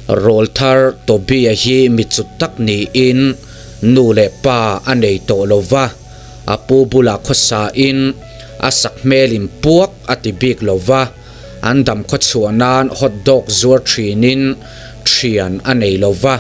Rawlthar Toby-a hi mi chut tak niin nu leh pa a nei tawh lo va, a pu bulah khawsain a sak hmelin puak a ti bik lo va, an dam khawchhuah nan hot dog zuar thinin thian a nei lo va,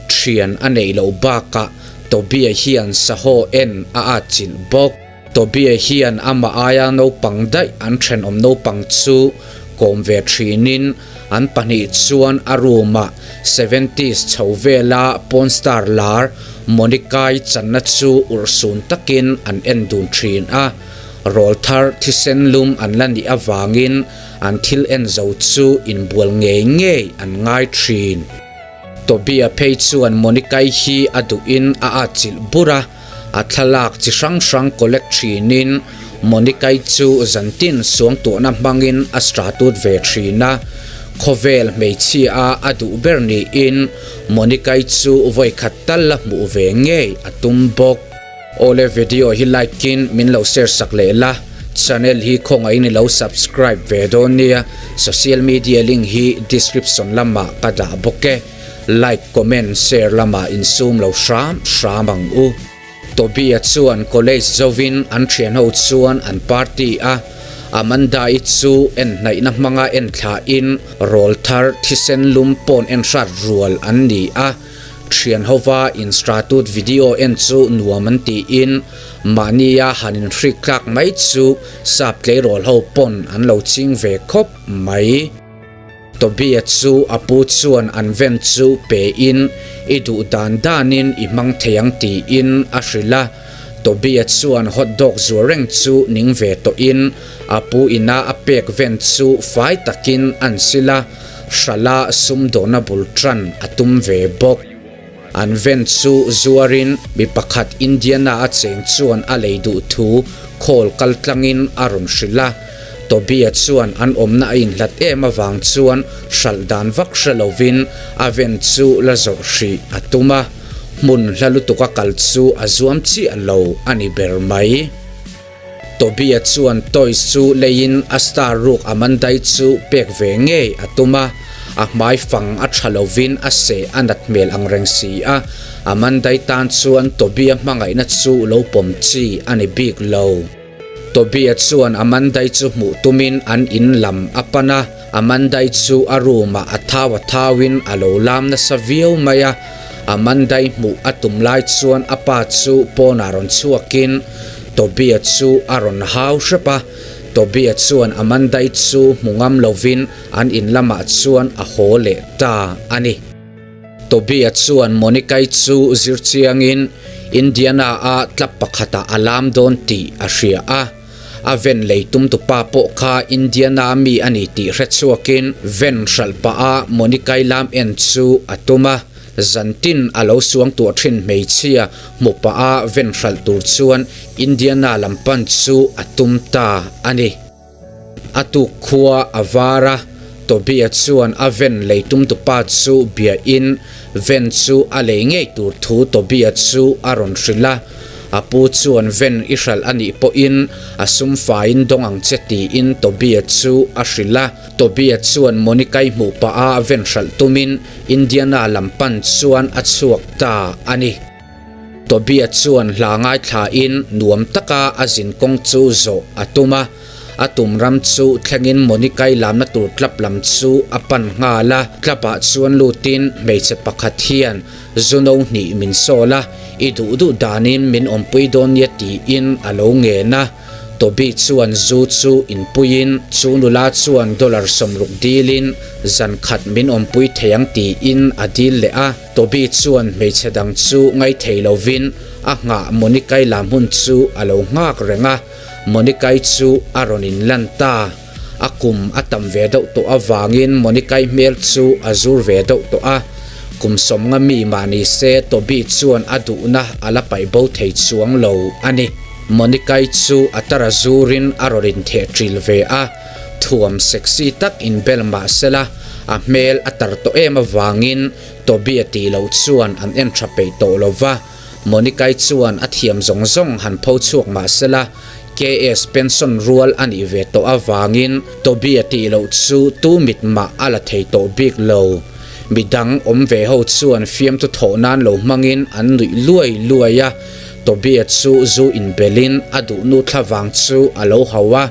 thian a neih loh bakah Toby-a hian sahaw en a atchilh bawk. Toby-a hian amah aia naupang daih an thenawm naupang chu kawm ve thinin an pahnih chuan a room-ah seventies chho vela porn star lar Monica-i channa chu urhsun takin an en dun thin a, rawlthar thisen lum an la nih avangin an thil en zo chu inbual ngei ngei an ngai thin. Toby-a phei chuan Monica-i hi a duhin a atchilh bur a. A thlalak chi hrang hrang collect thinin Monica-i chu zantin suangtuahna hmangin a stratut ve thin a. Khawvel hmeichhia a a duh ber niin Monica-i chu vawikhat tal la hmuh ve ngei a tum bawk. Awle video hi like in min lo share sak leh la, channel hi khawngaihin i lo subscribe ve dawn nia, social media link hi description lamah ka dah bawk e. Like, comment, share lamah insum lo hram hram ang u. Toby-a chuan college zovin an thianho chuan an party a, Amanda-i chu en hnaihna hmanga en thlahin rawl thar thisen lum pawn en hrat rual an ni a. Thianhova instratut video en chu nuam an tiin mahnia han inhrik tlak mai chu sap tleirawl ho pawn an lo ching ve khawp mai. Toby-a chu a pu chuan an ven chu pein i duh dan danin i hmang thei ang tiin a hrilh a. Toby-a chuan hot dog zuar reng chu ning ve tawhin a pu ina a pek ven chu fai takin an sil a, hrala sumdawhna bul tan a tum ve bawk. An ven chu zuarin mi pakhat Indiana a cheng chuan a lei duh thu call kal tlangin a rawn hrilh a. Toby-a chuan an awmna a inhlat em avang chuan hralh dan vak hre lovin a ven chu la zawrh hrih a tum a, hmun hla lutuka kal chu a zuam chiah lo a ni ber mai. Toby-a chuan toys chu leiin a star ruk Amanda-i chu pek ve ngei a tum a, a hmai fang a tha lovin a seh a nat hmel ang reng si a, Amanda-i tan chuan Toby-a hmangaihna chu lo pawm chi a ni bik lo. Toby-a chuan Amanda-i chu hmuh tumin an in lam a pan a, Amanda-i chu a room-ah a thau a thauin a lo lam nasa viau mai a, Amanda-i hmuh a tum lai chuan a pa chu pawnah rawn chhuakin Toby-a chu a rawn hau hrep a, Toby-a chuan Amanda-i chu hmu ngam lovin an in lamah chuan a haw leh ta a ni. Toby-a chuan Monica-i chu zir chiangin Indiana-a tlap pakhatah a lam dawn tih a hria a. A ven lei tumtupa pawh kha Indiana mi a ni tih hre chhuakin ven hralh pah a Monica-i lam en chu a tum a. Zantin a lo suang tuah thin hmeichhia hmu pah a ven hralh tur chuan Indiana lam pan chu a tum ta a ni. A tuk khua a var a, Toby-a chuan a ven lei tumtupa chu biahin ven chu a lei ngei tur thu Toby-a chu a rawn hrilh a. A pu chuan ven i hralh a nih pawhin a sum faiin dawng ang che tiin Toby-a chu a hrilh a. Toby-a chuan Monica-i hmuh pah a ven hralh tumin Indiana lam pan chuan a chhuak ta a ni. Toby-a chuan hla ngaithlain nuam taka a zin kawng chu zawh a tum a. A tum ram chu thlengin Monica-i lamna tur club lam chu a pan nghal a. Club-ah chuan lutin hmeichhe pakhat hian zu no hnih min sawl a, i duh duh danin min awmpui dawn nia tiin a lo ngen a. Toby chuan zu chu inpuiin chu nula chuan dollar 60 dilin zan khat min awmpui thei ang tiin a dil leh a. Toby chuan hmeichhe dang chu ngaithei lovin a nghah Monica-i lam hun chu a lo nghak reng a. Monica-i chu a rawn inlan ta. A kum a tam ve deuh tawh avangin Monica-i hmel chu a zur ve deuh tawh a. Kum 50 mi mah ni se Toby chuan a duhna a la paih bo thei chuang lo a ni. Monica-i chu a tar a zurin a rawn intheh ṭil ve a. Thuam sexy tak inbel mah sela a hmel a tar tawh em avangin Toby-a tih loh chuan an en ṭha peih tawh lo va. Monica-i chuan a thiam zawng zawng han pho chhuak mah sela, KS pension rual a nih ve tawh avangin Toby-a tih loh chu tu mit mah a la thei tawh bik lo. Midang awm ve ho chuan fiamthu thawh nan lo hmangin an nuih luai luai a. Toby-a chu zu inbelin a duhnu thlavang chu a lo hau a.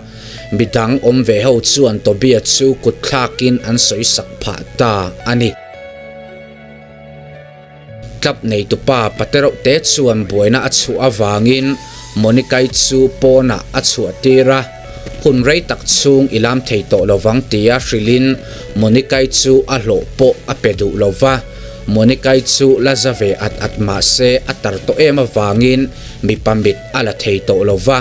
Midang awm ve ho chuan Toby-a chu kut thlakin an sawi sak phah ta a ni. Club neitupa Paterauh te chuan buaina a chhuah avangin Monica-i chu pawnah a chhuah tir a, hun rei tak chhung i lam thei tawh lovang tia hrilhin Monica-i chu a hlawh pawh a pe duh lo va. Monica-i chu la za ve at at mah se a tar tawh em avangin mipa mit a la thei tawh lo va,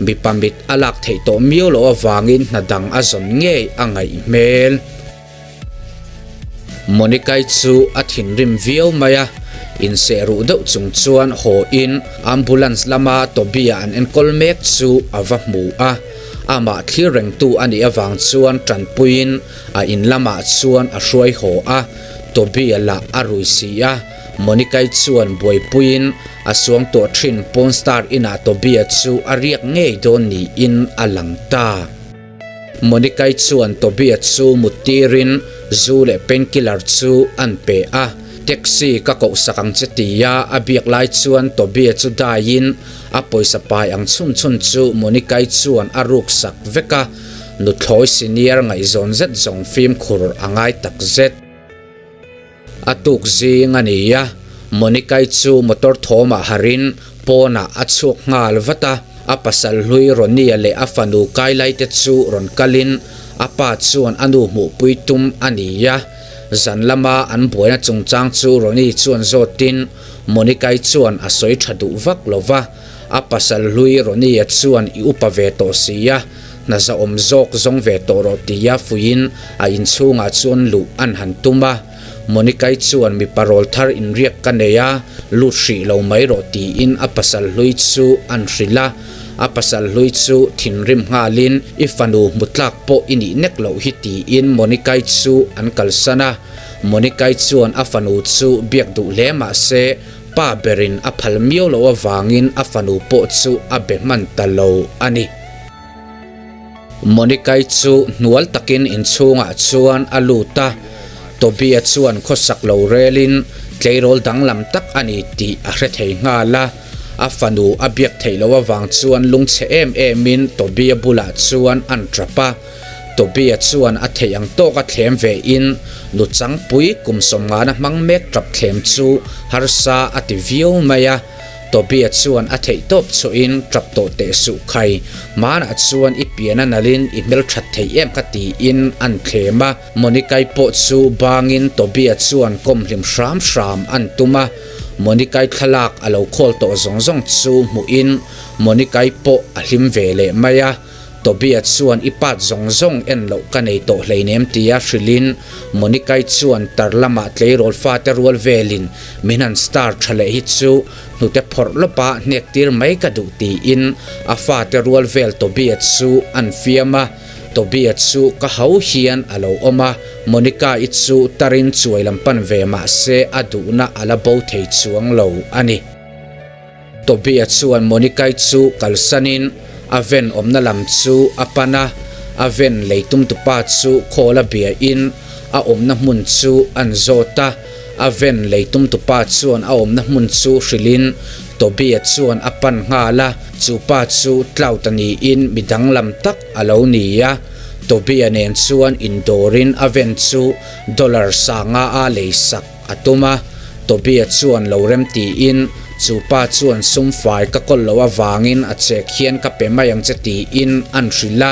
mipa mit a lak theih tawh miau loh avangin hna dang a zawn ngei a ngaih hmel. Monica-i chu a thinrim viau mai a, inseh ruh deuh chung chuan haw in ambulance lama Toby-a an enkawl mek chu a va hmu a, amah thlir rengtu a nih avang chuan tanpuiin a in lamah chuan a hruai haw a, Toby-a lah a rui si a, Monica-i chuan buaipuiin a suang tawh thin porn star inah Toby-a chu a riak ngei dawn niin a lang ta. Monica-i chuan Toby-a chu mut tirin zu leh painkiller chu an pe a. Taxi ka koh sak ang che tia a biak lai chuan Toby-a chu daiin a pawisa pai ang chhun chhun chu Monica-i chuan a ruk sak vek a, nuthlawi senior ngaihzawn zet zawng fimkhur a ngai tak zet. A tuk zing a ni a, Monica-i chu motor thawmah harin pawnah a chhuak nghal vat a, a pasal hlui Ronnie-a leh a fanu Kylie te chu rawn kalin a pa chuan a nu hmuhpui tum a ni a. Zan lama an buaina chungchang chu Ronnie chuan zawtin Monica-i chuan a sawi tha duh vak lo va, a pasal hlui Ronnie-a chuan i upa ve tawh si a, hna zahawm zawk zawng ve tawh rawh tia fuiin a inchhungah chuan luh an han tum a. Monica-i chuan mipa rawl thar inriak ka nei a, lut hrih lo mai rawh tiin a pasal hlui chu an hrilh a. A pasal hlui chu thinrim nghalin i fanu hmu tlak pawh i nih nek loh hi tiin Monica-i chu an kalsan a. Monica-i chuan a fanu chu biak duh hle mah se pa berin a phal miau loh avangin a fanu pawh chu a be hman ta lo a ni. Monica-i chu hnual takin inchhungah chuan a lut a, Toby-a chuan khawsak lo relin tleirawl danglam tak a ni tih a hre thei nghal a. A fanu a biak theih loh avang chuan lungchhe em emin Toby-a bulah chuan an tap a. Toby-a chuan a theih ang tawka thlem vein nu changpui kum sawmngana hmang mek tap thlem chu harsa a ti viau mai a. Toby-a chuan a theih tawp chhuahin tap tawh teh suh khai, hmanah chuan i pian a nalhin i hmelthat thei em kha tiin an thlem a. Monica-i pawh chu bangin Toby-a chuan kawm hlim hram hram an tum a. Monica-i thlalak a lo khawl tawh zawng zawng chu hmuhin Monica-i pawh a hlim ve leh mai a. Toby-a chuan i part zawng zawng en loh ka nei tawh hleinem tia hrilhin Monica-i chuan tar lamah tleirawl fate rual velin min han star tha leh hi chu hnute phawrh lawpa hnek tir mai ka duh tiin a fate rual vel Toby-a chu an fiam a. Toby-a chu ka hau hian a lo awm a, Monica-i chu tarin chuai lam pan ve mah se a duhna a la bo thei chuang lo a ni. Toby-a chuan Monica-i chu kalsanin a ven awmna lam chu a pan a, a ven leitumtupa chu khawl a biain a awmna hmun chu an zawt a, a ven leitumtupa chuan a awmna hmun chu hrilhin Toby-a chuan a pan nghal a, chu pa chu Cloud-a niin mi danglam tak a lo ni a, Toby-a nen chuan indawrin a ven chu dollar sanga a leisak. A tum a, Toby-a chuan lo rem tiin, Chu pa chuan sum fai ka kawl loh avangin a chek hian ka pe mai ang che tiin an hrilh a.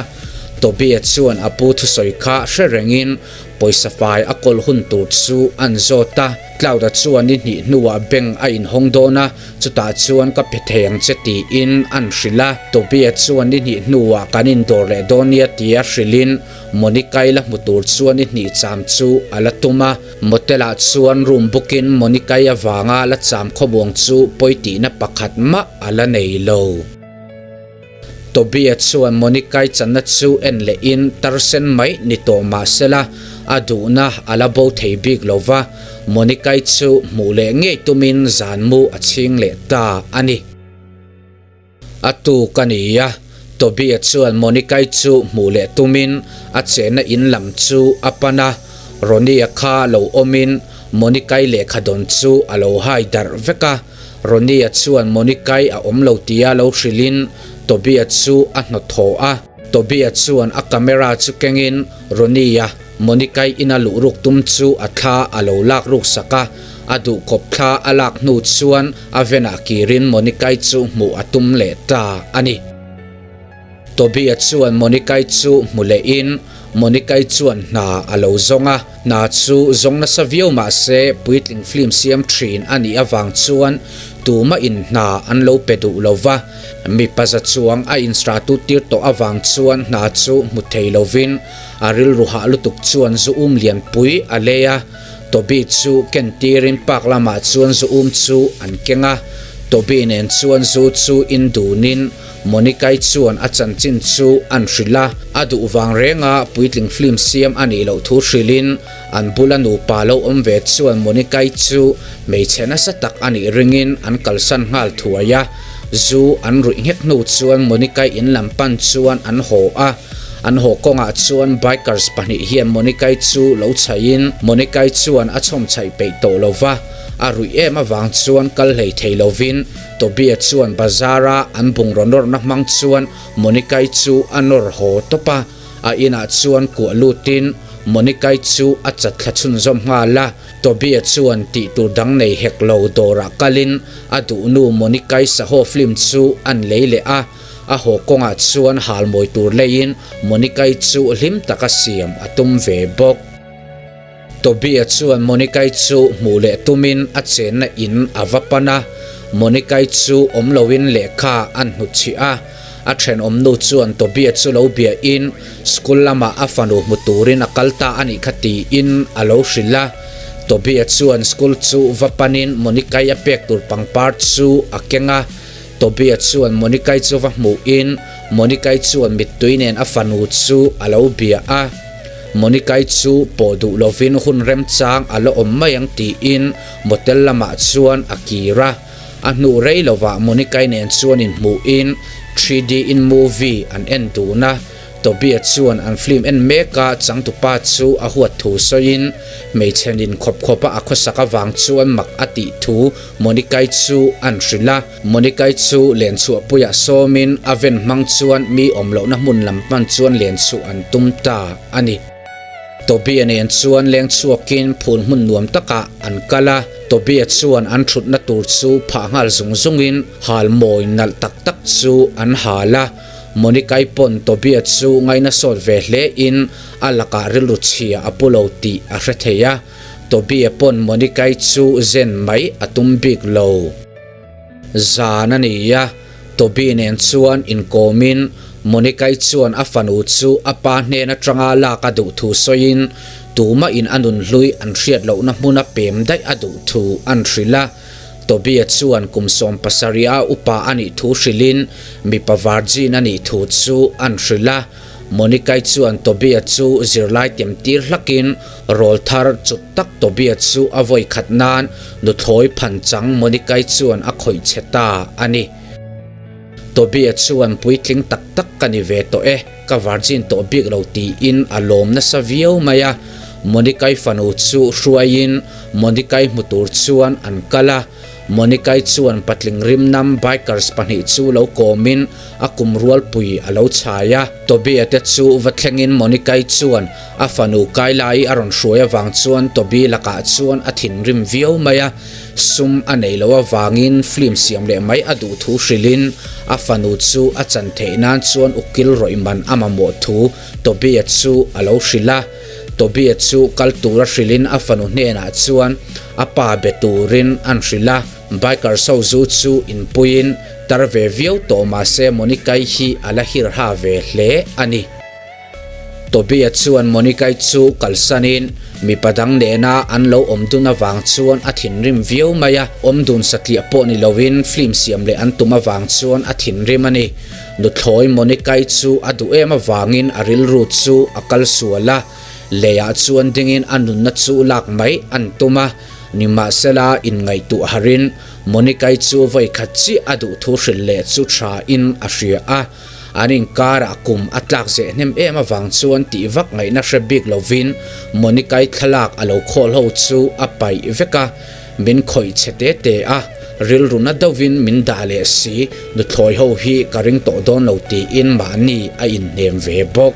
Toby-a chuan a pu thusawi kha hre rengin pawisa fai a kawl hun tur chu an zawt a. Cloud-a chuan ni hnih hnuah bank a inhawng dawn a, chutah chuan ka pe thei ang che tiin an hrilh a. Toby-a chuan ni hnih hnuah kan indawr leh dawn nia tia hrilhin Monica-i la hmu tur chuan ni hnih cham chu a la tum a. Motel-ah chuan room bookin Monica-i avanga la cham khawmuang chu pawi tihna pakhat mah a la nei lo. Toby-a chuan Monica-i channa chu en lehin tarsen mai ni tawh mah sela a duhna a la bo thei bik lo va, Monica-i chu hmuh leh ngei tumin zan mu a chhing leh ta a ni. A tuk a ni a, Toby-a chuan Monica-i chu hmuh leh tumin a chenna in lam chu a pan a. Ronnie-a kha lo awmin Monica-i lehkha dawn chu a lo hai darh vek a. Ronnie-a chuan Monica-i a awm lo tia lo hrilhin Toby-a chu a hnawt thaw a. Toby-a chuan a camera chu kengin Ronnie-a Monica-i ina luh ruk tum chu a thla a lo lak ruk sak a. A duhkawp thla a lak hnu chuan a venah kirin Monica-i chu hmuh a tum leh ta a ni. Toby-a chuan Monica-i chu hmu lehin Monica-i chuan hna a lo zawng a, hna chu zawng nasa viau mah se puitling film siam thin a nih avang chuan tumah in hna an lo pe duh lo va, mipa za chuang a instratut tir tawh avang chuan hna chu hmu thei lovin a rilru hah lutuk chuan zu um lianpui a lei a. Toby chu ken tirin park lamah chuan zu um chu an keng a, Toby nen chuan zu chu in dunin Monica-i chuan a chanchin chu an hrilh a, a duh vang renga puitling film siam a nih loh thu hrilhin an bula nupa lo awm ve chuan Monica-i chu hmeichhe nasa tak a nih ringin an kalsan nghal thuai a, zu an ruih nghek hnu chuan Monica-i in lam pan chuan an haw a, an haw kawngah chuan bikers pahnih hian Monica-i chu lo chhaihin Monica-i chuan a chhawm chhaih peih tawh lo va, a ruih em avang chuan kal hlei thei lovin Toby-a chuan bazar-a an bungraw nawrna hmang chuan Monica-i chu a nawr haw tawp a, a inah chuan kuah lutin Monica-i chu a chat thla chhunzawm nghal a. Toby-a chuan tih tur dang nei hek lo dawrah kalin a duhnu Monica-i sahaw film chu an lei leh a, a haw kawngah chuan halmawi tur leiin Monica-i chu hlim taka siam a tum ve bawk. Toby-a chuan Monica-i chu hmuh leh tumin a chenna in a va pan a, Monica-i chu awm loin lehkha an hnutchhih a. A thenawmnu chuan Toby-a chu lo biahin school lamah a fanu hmu turin a kal ta a nih kha tiin a lo hrilh a. Toby-a chuan school chu va panin Monica-i a pek tur pangpar chu a keng a. Toby-a chuan Monica-i chu va hmuhin Monica-i chuan mittui nen a fanu chu a lo bia a. Monica-i chu pawh duh lovin hun remchang a la awm mai ang tiin motel lamah chuan a kir a. A hnu rei lovah Monica-i nen chuan inhmuhin 3D in movie an en dun a. Toby-a chuan an film en mek a changtupa chu a huat thu sawiin hmeichhe nin khawp khawpa a khawsak avang chuan mak a tih thu Monica-i chu an hrilh a. Monica-i chu lenchhuahpuiah sawmin a ven hmang chuan mi awm lohna hmun lam hman chuan lenchhuah an tum ta a ni. Toby-a nen chuan leng chhuakin phul hmun nuam takah an kal a, Toby-a chuan an thutna tur chu phah nghal zung zungin hal mawi nalh tak tak chu an hal a. Monica-i pawn Toby-a chu ngaina sawt ve hlein a lakah rilru chhia a pu lo tih a hre thei a. Toby-a pawn Monica-i chu zen mai a tum bik lo. Zan a ni a, Toby nen chuan inkawmin Monica-i chuan a fanu chu a pa hnen atanga lak a duh thu sawiin tumahin a nunhlui an hriat lohna hmuna pem daih a duh thu an hrilh a. Toby-a chuan kum 70 a upa a nih thu hrilhin mipa virgin a nih thu chu an hrilh a. Monica-i chuan Toby-a chu zirlai tem tir hlakin rawl thar chut tak Toby-a chu a vawi khat nan nuthlawi phan chang Monica-i chuan a khawih che ta a ni. Toby-a chuan puitling tak tak ka ni ve tawh e, ka virgin tawh bik lo tiin a lawm nasa viau mai a. Monica-i fanu chu hruaiin Monica-i hmu tur chuan an kal a. Monica-i chuan patling rimnam bikers pahnih chu lo kawmin a kum rualpui a lo chhai a. Toby-a te chu va thlengin Monica-i chuan a fanu Kayla-i a rawn hruai avang chuan Toby lakah chuan a thinrim viau mai a. Sum a nei loh avangin film siam leh mai a duh thu hrilhin a fanu chu a chan theih nan chuan ukil rawih man a mamawh thu Toby-a chu a lo hrilh a. Toby-a chu kal tura hrilhin a fanu hnenah chuan a pa be turin an hrilh a. Bikers ho zu chu inpuiin tar ve viau tawh mahse Monica-i hi a la hirha ve hle a ni. Toby-a chuan Monica-i chu kalsanin mipa dang nena an lo awm dun avang chuan a thinrim viau mai a, awm dun satliah pawh ni loin film siam leh an tum avang chuan a thinrim a ni. Nuthlawi Monica-i chu a duh em avangin a rilru chu a kal sual a, leiah chuan dingin a nunna chu lak mai an tum a. Nimahsela, inngaihtuah harin Monica-i chu vawi khat chiah a duh thu hrilh leh chu tha in a hria a. An inkarah kum a tlak zeh hnem em avang chuan tih vak ngaihna hre bik lovin Monica-i thlalak a lo khawl ho chu a paih vek a, min khawih chhe te te a, rilru na deuhin min dah leh si, nuthlawi ho hi ka ring tawh dawn lo tiin mahni a inhnem ve bawk.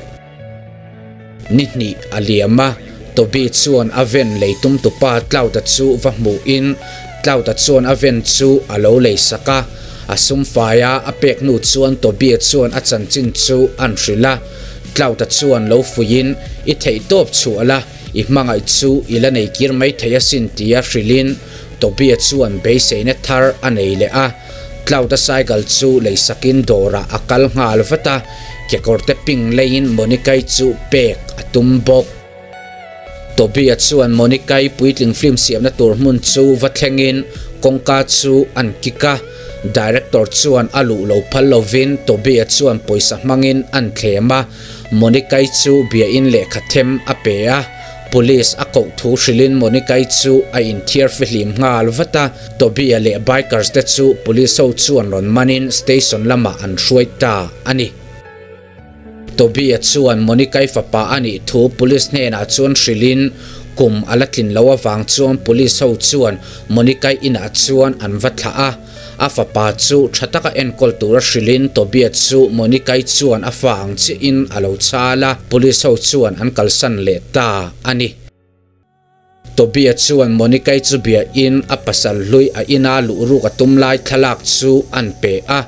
Ni hnih a liam a, Toby chuan a ven lei tum tupa Cloud-a chu va hmuhin Cloud-a chuan a ven chu a lo lei sak a. A sum faia a pek hnu chuan Toby-a chuan a chanchin chu an hrilh a. Cloud-a chuan lo fuihin, I theihtawp chhuah la, i hmangaih chu i la nei kir mai thei asin tia hrilhin Toby-a chuan beiseina thar a nei leh a. Cloud-a cycle chu leisakin dawrah a kal nghal vat a, kekawrte ping leiin Monica-i chu pek a tum bawk. Toby-a chuan Monica-i puitling film siamna tur hmun chu va thlengin kawngka chu an kik a, director chuan a luh lo phal lovin Toby-a chuan pawisa hmangin an thlem a, Monica-i chu biain lehkha them a pe a. Police a koh thu hrilhin Monica-i chu a inthiar fihlim nghal vat a, Toby-a leh bikers te chu police ho chuan rawn manin station lamah an hruai ta a ni. Toby-a chuan Monica-i fapa a nih thu police hnenah chuan hrilhin kum a la tlin loh avang chuan police ho chuan Monica-i inah chuan an va thlah a. A fapa chu tha taka enkawl tura hrilhin Tobias chu Monica-i chuan a fa ang chiahin a lo chhal a, police ho chuan an kalsan leh ta a ni. Tobias chuan Monica-i chu biain a pasal hlui a ina luh ruk a tum lai thlalak chu an pe a,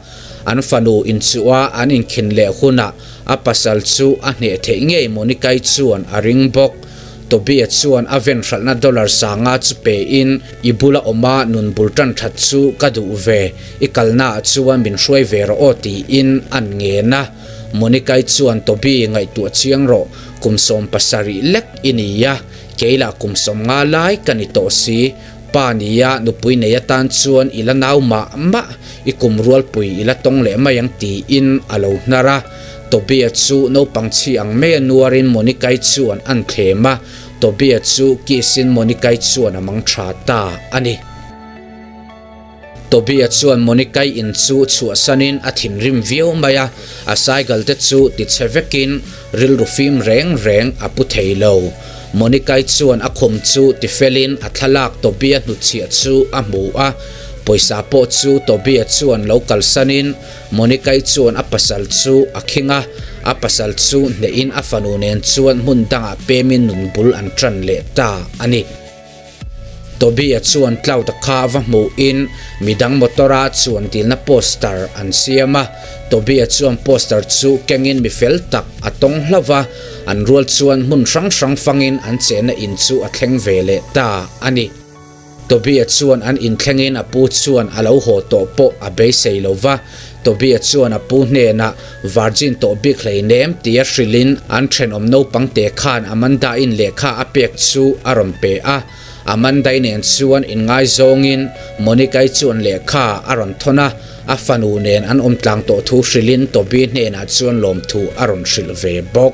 an fanu inchuh a an inkhin leh hunah a pasal chu a hneh theih ngei Monica-i chuan a ring bawk. Tobias chuan a ven hralhna dollar sanga chu pein, I bula awma nun bul tan that chu ka duh ve, i kalnaah chuan min hruai ve rawh aw tiin an ngen a. Monica-i chuan Toby ngaihtuah chiang rawh, kum 70 lek i ni a, kei lah kum 50 lai ka ni tawh si, pa nia nupui nei atan chuan i la nau mah mah, i kum rualpui i la tawng leh mai ang tiin a lo hnar a. Tobia chu naupang chhi ang mai a nuarin Monica-i chuan an thlem a, Tobia chu kiss-in Monica-i chuan a mang tha ta a ni. Tobia chuan Monica-i in chu chhuahsanin a thinrim viau mai a, a cycle te chu tichhe vekin rilru fim reng reng a pu thei lo. Monica-i chuan a khum chu tifelin a thlalak Tobia hnutchhiah chu a hmu a, pawisa pawh chu Tobia chuan lo kalsanin Monica-i chuan a pasal chu a khing a, a pasal chu hnehin a fanu nen chuan hmun dangah pemin nun bul an tan leh ta a ni. Toby-a chuan Cloud-a kha va hmuhin midang motor-a chuan dilna poster an siam a, Toby-a chuan poster chu kengin mi fel tak a tawng hlauh va, an rual chuan hmun hrang hrang fangin an chenna in chu a thleng ve leh ta a ni. Toby-a chuan an inthlengin a pu chuan a lo haw tawh pawh a beisei lo va. Toby-a chuan a pu hnenah Virgin tawh bik hleinem tia hrilhin an thenawm naupang te khan Amanda-in lehkha a pek chu a rawn pe a. Amanda-i nen chuan inngaizawngin Monica-i chuan lehkha a rawn thawn a, a fanu nen an awm tlang tawh thu hrilhin Toby hnenah chuan lawmthu a rawn hrilh ve bawk.